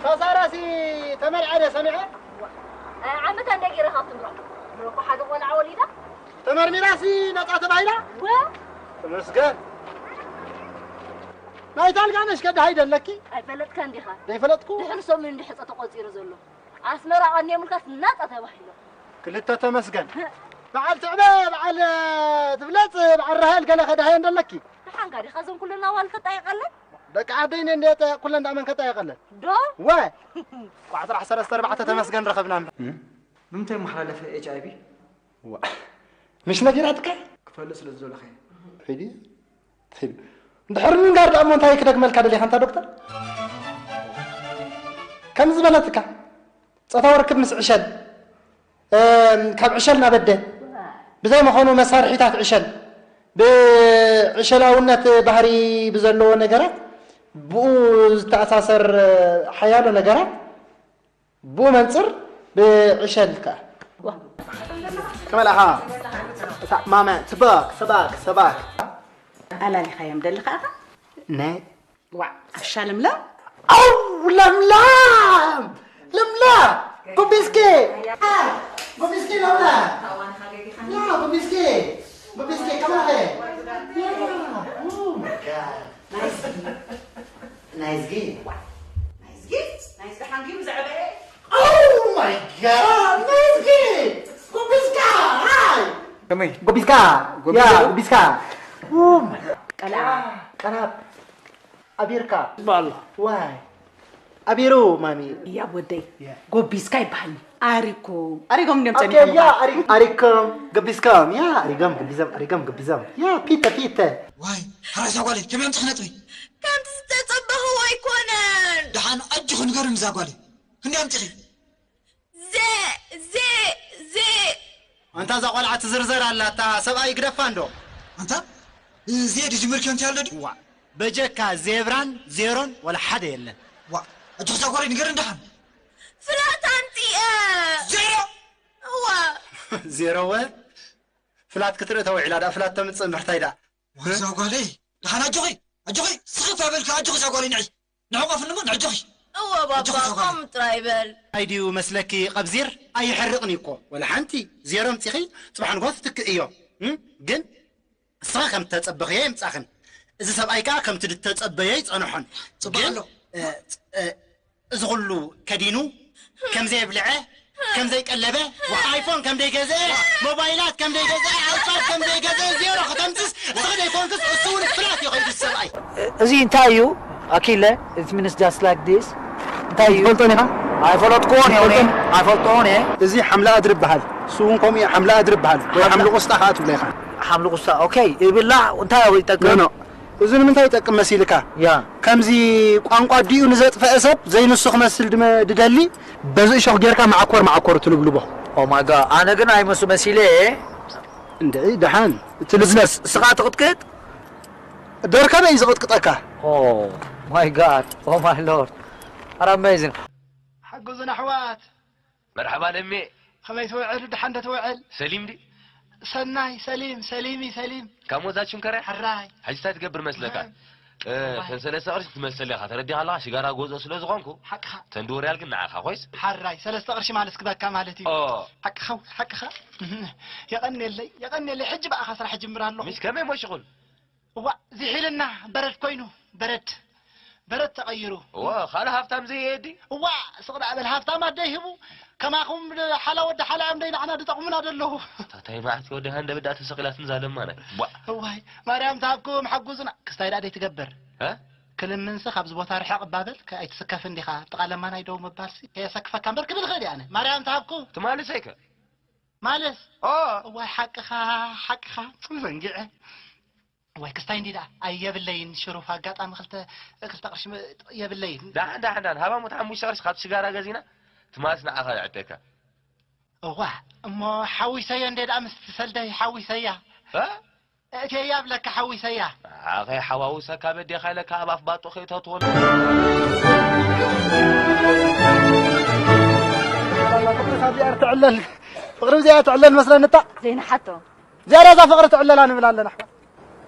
ሳሳራሲ ተመርዓ ደ ሰሚዐ? ኣይ ዓመታ እንደ ገይረ ካብ ትምሮ። ምሮ እኮ ሓደ ቆልዓ ወሊዳ። ተመርሚራሲ ነጻ ተባሂላ? ወ ተመስገን። ናይ ታልጋነሽ ከዳሃይ ደለኪ? ኣይፈለጥካ እንዲኻ። ዘይፈለጥኩ? ድሕሪ ሰሙን እንዲ ሕጸ ተቆጺሩ ዘሎ። ኣስመራ ቀንየሙልካስ ናጻ ተባሂሎ። ክልተ ተመስገን። በዓል ትዕበ፣ በዓል ትብለጽ፣ በዓል ራሄል ገለ ከዳሃየ እንደለኪ? ደሓንካ ዲኻ እዞም ኩለን ኣዋል ከጣይቀለን? ደቂ ዓደይ እንደ ኩለን ዳመን ከጣይቀለን? ዶ? ወ ቋዕ ጥራሕ ሰለስተ ኣርባዕተ ተመስገን ረኸብና። እም? ንምንታይ መሓላለፈ ኤች ኣይ ቪ? ዋ። ምሽ ነጊራትካ? ክፈልጥ ስለ ዝደለኸ። ሒዲ? ሒዲ። እንድሕር ምንጋር ደኣ እሞ እንታይ ክደግመልካ ደሊኻ ኣንታ ዶክተር? ከም ዝበለትካ፣ ጾታዊ ርክብ ምስ ዕሸል፣ እም፣ ካብ ዕሸል ናብ ኣደ፣ ብዘይ መኾኑ መሳርሒታት ዕሸል፣ ብዕሸላውነት ባህሪ ብዘለዎ ነገራት፣ ብኡ ዝተኣሳሰር ሓያሎ ነገራት፣ ብኡ መንጽር ብዕሸል ከኣ። ከመይ ኣለኻ? እታ ማመ፣ ስባክ፣ ስባክ፣ ስባክ። ኣላሊኻዮም ደለኻ ኢኻ? ናይ ዋዕ፣ ኣሻ ለምለም። ኣው፣ ለምለም! ለምለም! ጎቢስኪ! ጎቢስኪ ለምለም! ያ፣ ጎቢስኪ! ጎቢስኪ፣ ከመይ ኣለኺ? ያ፣ ኡ፣ ማይ ጋድ። ናይዝጊ። ናይዝጊ? ናይዝጊ ሓንጊ ብዛዕባ እየ። ኦ ማይ ጋድ፣ ናይዝጊ! ጎቢስካ! ሃይ! ከመይ? ጎቢስካ! ጎቢስካ! ያ፣ ጎቢስካ! ኦ ማይ ጋድ! ቀልዓ። ቀላብ። ኣቢርካ። በዓል። ዋይ። ኣቢሩ፣ ማሚ። እያ ወደይ። ያ። ጎቢስካ ይበሃል። ኣሪኮም። ኣሪኮም እንዲዮም ኦኬ፣ ጸኒሖም ያ፣ እኻ። ኣሪ-፣ ኣሪኮም፣ ገቢስካም። ያ፣ ኣሪጎም፣ ገቢዞም፣ ኣሪጎም፣ ገቢዞም። ያ፣ ፒተ፣ ፒተ። ዋይ፣ ሕራይ እዛ ጓለይ፣ ከመይ ኣምጺኺ ነጥቢ? ከምቲ ዝተጸበኽዎ ኣይኮነን። ደሓን ኣጆኺ ንገርኒ እዛ ጓለይ። ክንደይ ኣምጺኺ? ዜ፣ ዜ፣ ዜ። ኣንታ እዛ ቆልዓ ትዝርዘር ኣላ፣ እታ ሰብኣይ ግደፋ እንዶ። ኣንታ፣ ዜ ድጅምር ከንቲ ኣሎ ድዩ? ዋ፣ በጀካ ዜብራን ዜሮን ወላ ሓደ የለን። ዋ፣ ኣጆኺ እዛ ጓለይ ንገርኒ ደሓን። ፍላት ኣምጺአ። ዜሮ? እዋ። ዜሮ ወ? ፍላት ክትርኢ ተውዒላ ደኣ ፍላት ተምጽእ እምበር እንታይ ደኣ? ወይ እዛ ጓለይ፣ ደሓን ኣጆኺ፣ ኣጆኺ፣ ስኽፍ ኣይበልካ፣ ኣጆኺ እዛ ጓለይ ንዒ። ንዕቆፍኒ እሞ ንዕጆኺ። እወ ባባ፣ ኣጆኺ እዛ ጓለይ። ከምኡ ጥራይ በል። እንታይ ድዩ መስለኪ ቀብዚር? ኣይሕርቕን እዩ እኮ። ወላ ሓንቲ ዜሮ ኣምጺኺ ጽባሕ ንግሆ ትትክእዮ። እም? ግን ንስኺ ከም እተጸበኽዮ የምጻኽን። እዚ ሰብኣይ ከኣ ከምቲ ዝተጸበዮ ኣይጸንሖን። ጽቡቕ ግን፣ ኣሎ። እ፣ እ፣ እዚ ኩሉ ከዲኑ፣ ከም ዘየብልዐ፣ ከም ዘይቀለበ፣ ኣይፎን ከም ዘይገዝአ፣ ሞባይላት ከም ዘይገዝአ፣ ኣይፓድ ከም ዘይገዝአ፣ ዜሮ ከተምጽስ፣ እስኺ ዘይኮንክስ፣ እሱ እውን ፍላት እዩ ከይዱ ሰብኣይ። እዚ እንታይ እዩ? ኣኪለ፣ it means just like this። እንታይ እዩ? ትፈልጦን ኢኻ? ኣይፈለጥኩዎን እየ፣ ኣይፈልጦን። ኣይፈልጦን እየ። እዚ ሓምሊ ኣድሪ ይበሃል። እሱ እውን ከምኡ እዩ፣ ሓምሊ ኣድሪ ይበሃል። ወይ ሓምሊ ሓምሊ ቁስጣ ከዓ ትብሎ ኢኻ። ሓምሊ ቁስጣ፣ ኦኬ፣ ይብላዕ፣ እንታይ እዩ ይጠቅም? ኖ፣ ኖ። እዚ ንምንታይ ይጠቅም መሲልካ? ያ። ከምዚ ቋንቋ ኣዲኡ ንዘጥፈአ ሰብ ዘይንሱ ክመስል ድመ-፣ ድደሊ፣ በዚ እሾኽ ጌርካ መዓኮር መዓኮር ትልብልቦ። ኦ ማይ ጋድ፣ ኣነ ግን ኣይመሱ መሲለ እየ። እንድዒ፣ ደሓን፣ እቲ ልብለስ። ንስ-፣ ንስኻ ትቕጥቅጥ? ደርከበ እዩ ዝቕጥቅጠካ። ኦ ማይ ጋድ፣ ኦ ማይ ሎርድ። ኣረ ኣሜዚንግ። ሓግዙና ኣሕዋት። መርሓባ ለሜ። ከመይ ትውዕል? ደሓን ዶ ትውዕል? ሰሊም ድዩ? ሰናይ፣ ሰሊም፣ ሰሊም እዩ፣ ሰሊም። ካብ ሞዛችን ከረ? ሕራይ። ሕጂ እንታይ ትገብር መስለካ? ሕራይ። እ፣ እዋይ። ተን ሰለስተ ቅርሺ ትመሰል ኢኻ፣ ተረዲኻ ኣለኻ? ሽጋራ ጎዝኦ ስለ ዝኾንኩ፣ ሓቅኻ። ተን ድወርያል ግን ንዓኻ፣ ኮይስ? ሕራይ፣ ሰለስተ ቅርሺ ማለት ክበካ ማለት እዩ። ኦ። ሓቅኻ፣ ሓቅኻ። የቐንየለይ፣ የቐንየለይ። ሕጂ ብኣኻ ስራሕ ጅምር ኣለኹ። ምሽ ከመይ ሞ ሽኹል? እዋ፣ ዝሒልና በረድ ኮይኑ፣ በረድ፣ በረድ ተቐይሩ። እዋ፣ ካልእ ሃብታም ዘየዲ? እዋ፣ ስቕ ደኣ በል፣ ሃብታም ኣደይ ህቡ፣ ከማኹም ሓላ ወዲ ሓላ እዮም ደይ ንዓና ድጠቕሙና ደለዉ። ታታይ መዓት ወዲ ሃንደ ብዳ ተሰቒላትን ዛለማና። ቧ። እዋይ፣ ማርያም ትሃብኩም፣ ሓጉዙና። ክስታይ ደኣ ደይ ትገብር? እ? ክልምንሲ ካብዚ ቦታ ርሕቕ እባ በል፣ ከ-፣ ኣይትስከፍን ዲኻ? ጥቓ ለማናይ ደው ምባልሲ ከየሰክፈካ እምበር ክብል እኽእል እየ ኣነ። ማርያም ትሃብኩም። ትማሊ ሰይከ? ማለስ? ኦ። እዋይ፣ ሓቅኻ፣ ሓቅኻ። ዘንጊዐ። ዋይ፣ ክስታይ እንዲ ደኣ፣ ኣይ፣ የብለይን ሽሩፍ፣ ኣጋጣሚ ክልተ፣ ክልተ ቅርሺ መ-፣ የብለይን። ደሓን፣ ደሓን፣ ደሓን፣ ሃባ ሞት ሓሙሽተ ቅርሺ ካብቲ ሽጋራ ገዚና፣ ትማስ ንዓኻ ይዕደካ። እዋ፣ እሞ ሓዊሰዮ እንደ ደኣ ምስቲ ሰልደይ ሓዊሰያ። እ? እእትየያ ብለካ ሓዊሰያ። ንዓኸ ሓዋውሰካ በዴኻ ኢለካ ኣብ ኣፍ ባጦ ከይተትወን። ፍቕሪ ካብዚኣ ትዕለል፣ ፍቕሪ ብዚኣ ትዕለል መስለኒ እታ። ዘይንሓቶ። ዝያዳ እዛ ፍቕሪ ትዕለላ ንብል ኣለና ኣሕዋት።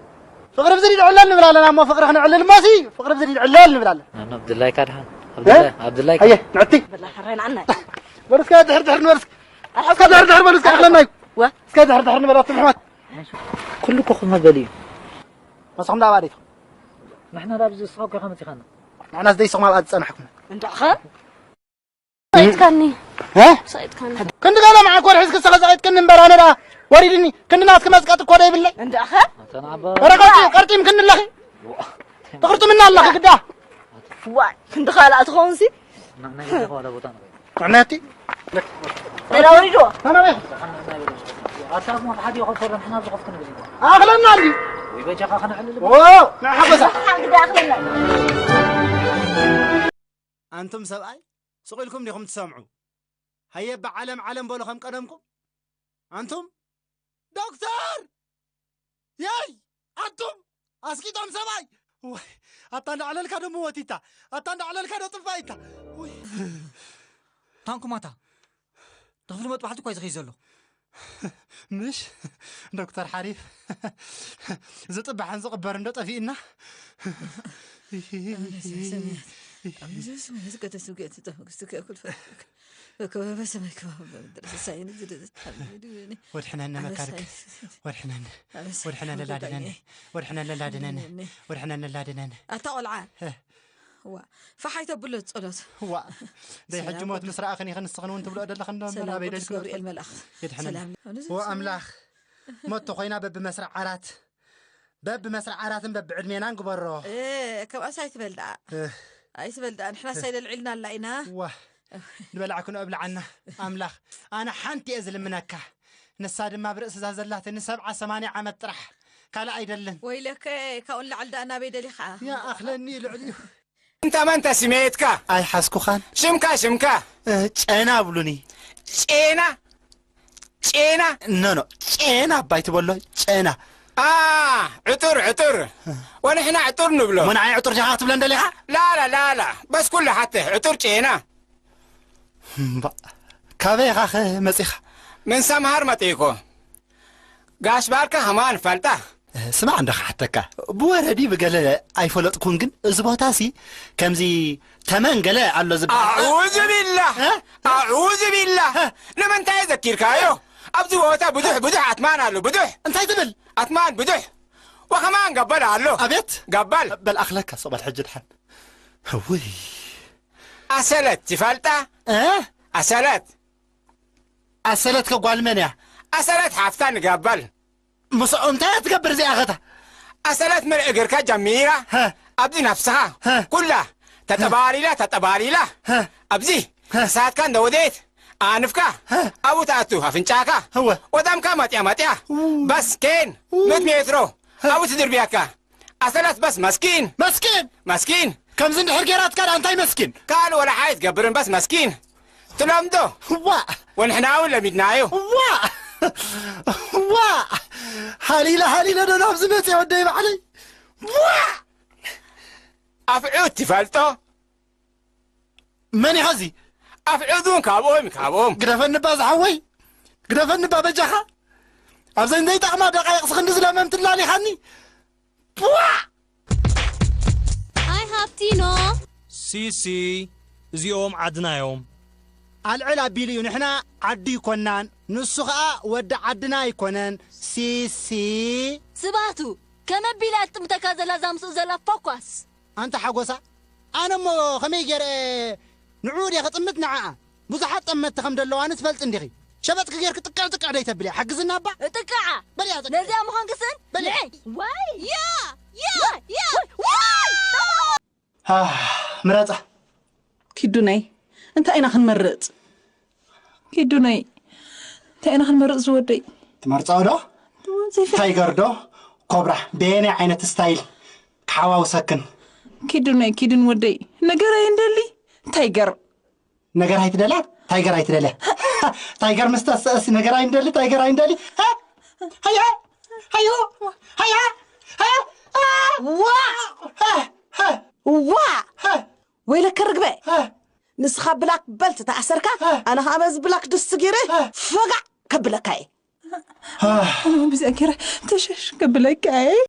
ፍቕሪ ብዝዲ ትዕለል ንብል ኣለና እሞ ፍቕሪ ክነዕልል እሞሲ ፍቕሪ ብዝዲ ትዕለል ንብል ኣለና። ኣነ ብድላይካ ድሓን። ዓብዱላይ፣ ዓብዱላይ። ኣየ፣ ንዕቲ። በላ፣ ሕራይ ንዓና። በሉ እስከ ድሕር ድሕር ንበል እስከ። እስከ ድሕር ድሕር በሉ እስከ፣ ኣኽለናይ። ወ? እስከ ድሕር ድሕር ንበል ኣቱም ኣሕዋት። ኩሉ እኮ ክመበል እዩ። መሳኹም ዳኣ ባዴት። ንሕና ዳኣ ኣብዚ እስኻ እኮ ኢኻ መጺኻና። ንሕና ዝደይ ስኹም ኣብኣ ዝጸናሕኩም። እንዳኸ? ሰይጥካኒ። እ? ሰይጥካኒ። ክንዲ ገለ መዓኮር ሒዝክ ሰኸ ዘቐጥቅኒ እምበር ኣነ ዳኣ ወሪድኒ። ክንዲ ናትክ መዝቀጥ እኮ ደይብለይ። እንዳኸ? ኣተናባ። ወረ ቀርጢም፣ ቀርጢም ክንዲ ኣለኺ። ትቕርጥምና ኣለኺ ግዳ። ዋይ፣ ክንዲ ካልኣ ትኸውን ሲ? ና-፣ ናይ ገዛኻ ዋላ ቦታ ንበል። ጥዕናቲ? ሌላ ወሪድዎ። ተናበይ? ኣታ እሞ ሓደ ይኸፈሎ፣ ንሕና ዝኸፍት ንብል ኢና። ኣኽለና እንዲ። ወይ በጃኻ ከነዕልል። ዎ፣ ንዓ ሓጎሳ። ሓግዳ ኣኽለና። ኣንቱም ሰብኣይ፣ ስቕ ኢልኩም ዲኹም ትሰምዑ? ሃየ፣ ብዓለም ዓለም በሉ ከም ቀደምኩም። ኣንቱም፣ ዶክተር! የይ! ኣቱም! ኣስቂጦም ሰብኣይ! ወይ! ኣታ እንዳዕለልካ ዶ መወቲታ? ኣታ እንዳዕለልካ ዶ ጥፋኢታ? ወይ! ታንኩማታ! ድኽፍሊ መጥባሕቲ እኳ እዩ ዝኸይድ ዘሎ። ምሽ? ዶክተር ሓሪፍ፣ ዝጥባሕን ዝቕበርን ዶ ጠፊእና? ኣነ ስምያት፣ ኣነ ስምያት፣ ቀደስ ውግእት ተመግስቱ ከእኩል ፈ-፣ በከበበ ሰማይ ከማሁ በምድር ሲሳየነ ዝደዘት ሓሚዱ እኔ። ወድሕነነ ኣበሳይ መካርክ፣ ወድሕነነ፣ ኣበሳይ ወድሕነነ ሓሚዱ ላድነነ፣ ዳኛይ። ወድሕነነ ላድነነ፣ እኔ። ወድሕነነ ላድነነ። ኣታ ቆልዓ። እ። ዋ፣ ፈሓይ ተብሎ ጸሎት። ዋ፣ ደይ ሰላም ሕጂ ሞት ወ-፣ ምስ ረኣኽን ኢኽን ንስኽን እውን ትብልኦ ዘለኽን ዶ ሰላም ኣበይ ቅዱስ ደልክን ገብርኤል መልኣኽ። የድሕነኒ። ሰላም። ወ ኣምላኽ፣ ሞት ተኾይና በብመስርዕ ዓራት፣ በብመስርዕ ዓራትን በብዕድሜናን ግበሮ። እ፣ ከምኣስ ኣይትበል ደኣ። እ። ኣይትበል ደኣ፣ ንሕናስ እ። ኣይደልዒልና ኣላ ኢና። ዋ፣ ዝበላዕክንኦ እብልዓና ኣምላኽ። ኣነ ሓንቲ እየ ዝልምነካ። ንሳ ድማ ብርእሲ እዛ ዘላትኒ ሰብዓ ሰማንያ ዓመት ጥራሕ። ካልእ ኣይደልን። ወይለከ፣ ካብኡ ንላዕሊ ደኣ ናበይ ደሊኻ? ይኣኽለኒ ልዕሊኡ። እንተ መን ተስሜትካ? ኣይሓዝኩኻን። ሽምካ፣ ሽምካ? እ፣ ጨና ብሉኒ። ጨና? ጨና? ኖ፣ ኖ፣ ጨና ኣባይ ትበሎ፣ ጨና። ኣ፣ ዕጡር፣ ዕጡር። ወንሕና ዕጡር ንብሎ። እሞ ንዓይ ዕጡር ጃኻ ክትብለን ደሊኻ? ላላ፣ ላላ። በስ ኩሉ ሓተ፣ ዕጡር ጨና። እምባ፣ ካበይ ኢኻ ኸ መጺኻ? ምን ሰምሃር መጺእኮ። ጋሽ ባርካ ከማን ፈልጣ። ስማዕ እንዶ ክሓተካ፣ ብወረዲ ብገለ ኣይፈለጥኩን፣ ግን እዚ ቦታሲ ከምዚ ተመን ገለ ኣሎ ዝበሃል። ኣዑዙ ቢላህ! እ? ኣዑዙ ቢላህ! እ? ንምንታይ ዘኪርካዮ? ኣብዚ ቦታ ብዙሕ፣ ብዙሕ ኣትማን ኣሎ፣ ብዙሕ። እንታይ ትብል? ኣትማን ብዙሕ። ወኸማን ገበል ኣሎ። ኣቤት! ገበል። በል ኣኽለካ፣ ሶቕ በል ሕጂ ድሓን። ውይ። ኣሰለት ትፈልጣ? እ? ኣሰለት። ኣሰለት ከ ጓል መን እያ? ኣሰለት ሓፍታ ንገበል። ምስኦ እንታይ እያ ትገብር እዚኣ ኸታ? ኣሰለት ምን እግርካ ጀሚራ፣ ሀ። ኣብዚ ነፍስኻ፣ ሀ። ኩላ፣ ተጠባሊላ፣ ተጠባሊላ፣ ሀ። ኣብዚ፣ ሀ። እሳትካ እንደ ወዴት፣ ኣንፍካ፣ ሀ። ኣብኡ ትኣቱ፣ ኣፍንጫካ፣ እወ። ወዳምካ መጥያ፣ መጥያ፣ ው። በስ ኬን፣ ው። ምእት ሜትሮ፣ ሀ። ኣብኡ ትድርብያካ። ኣሰለት በስ መስኪን። መስኪን? መስኪን። ከምዚ እንድሕር ጌራትካ ደኣ እንታይ መስኪን? ካልእ ወላ ሓይ ትገብርን በስ መስኪን። ትለምዶ። ዋእ። ወንሕና እውን ለሚድናዮ። ዋእ። ዋእ። ሃሊለ፣ ሃሊለ ዶ ናብዚ መጽየ ወደይ ባዕለይ? ዋእ። ኣፍዑት ትፈልጦ? መን ኢኻ እዚ? ኣፍዑት እውን ካብኦም፣ ካብኦም። ግደፈኒ እባ ዝሓወይ። ግደፈኒ እባ በጃኻ። ኣብዘን ዘይጠቕማ ደቃይቕ ስኽንዲ ዝለመምቲ ኣላሊኻኒ። ቧዕ! ኣይ ሃብቲኖ። ሲሲ፣ እዚኦም ዓድና እዮም። ኣልዕል ኣቢሉ እዩ፣ ንሕና ዓዲ ኣይኮናን፣ ንሱ ኸኣ ወዲ ዓድና ኣይኮነን። ሲሲ። ስባቱ፣ ከመይ ኣቢላ እያ ትጥምተካ ዘላ እዛ ምስኡ ዘላ ፎኳስ? ኣንታ ሓጎሳ፣ ኣነ እሞ ከመይ ገይረ ንዕኡ ድየ ክጥምት ንዓኣ? ብዙሓት ጠመትቲ ከም ዘለዋኒ ትፈልጢ እንዲኺ። ሸበጥኪ ጌርኪ ጥቅዕ ጥቅዕ ደይተብልያ፣ ሓግዝና እባ። እጥቅዓ። በልያ ጥቅዕ። ነዚኣ ምዃንኪ ስን በልያ። ንዒ። ዋይ! ያ! ያ! ዋይ! ኣህ፣ ምረጻ። ኪዱነይ፣ እንታይ ኢና ክንመርጽ? ኪዱነይ፣ እንታይ ኢና ክንመርጽ ዝወደይ? ትመርጻኦ ዶ? ዘይፈ- ታይገር ዶ? ኮብራ፣ በየናይ ዓይነት ስታይል ክሓዋውሰክን? ኪዱነይ፣ ኪዱን ወደይ፣ ነገር ኣይንደሊ። ታይገር። ነገር ኣይትደልያ? ታይገር ኣይትደልያ? ታይገር ምስ ተስእስ ነገር ኣይንደሊ፣ ታይገር ኣይንደሊ። ሃ? ሃያ? ሃዮ? ሃያ? ሃ? ዋ! ሃ? ሃ? ዋ! ሃ? ወይለከ ርግበ! ሃ? ንስኻ ብላክ በልት ተኣሰርካ፣ ሃ? ኣነ ኸኣ በዚ ብላክ ድስቲ ገይረ ሃ? ፈጋዕ ከብለካ እየ። ሃ? ኣነ እውን ብዚኣ ገይረ ተሸሽ ከብለካ እየ።